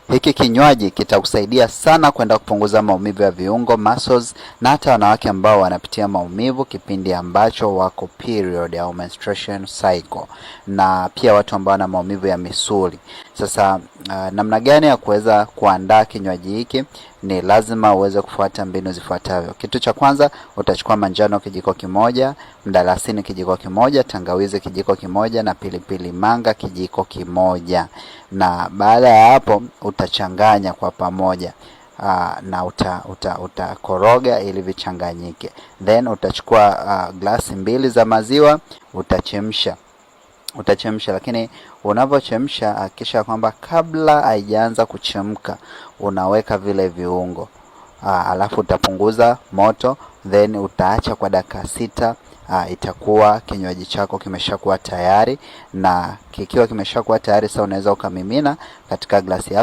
Hiki kinywaji kitakusaidia sana kwenda kupunguza maumivu ya viungo, muscles, na hata wanawake ambao wanapitia maumivu kipindi ambacho wako period au menstruation cycle, na pia watu ambao wana maumivu ya misuli. Sasa namna gani ya kuweza kuandaa kinywaji hiki? Ni lazima uweze kufuata mbinu zifuatavyo. Kitu cha kwanza, utachukua manjano kijiko kimoja, mdalasini kijiko kimoja, tangawizi kijiko kimoja na pilipili manga kijiko kimoja, na baada ya hapo utachanganya kwa pamoja. Na utakoroga ili vichanganyike, then utachukua glasi 2 za maziwa utachemsha, lakini unavyochemsha hakikisha kwamba kabla haijaanza kuchemka unaweka vile viungo, alafu utapunguza moto, then utaacha kwa dakika 6. Itakuwa kinywaji chako kimeshakuwa tayari, na kikiwa kimeshakuwa tayari sasa unaweza ukamimina katika glasi yako.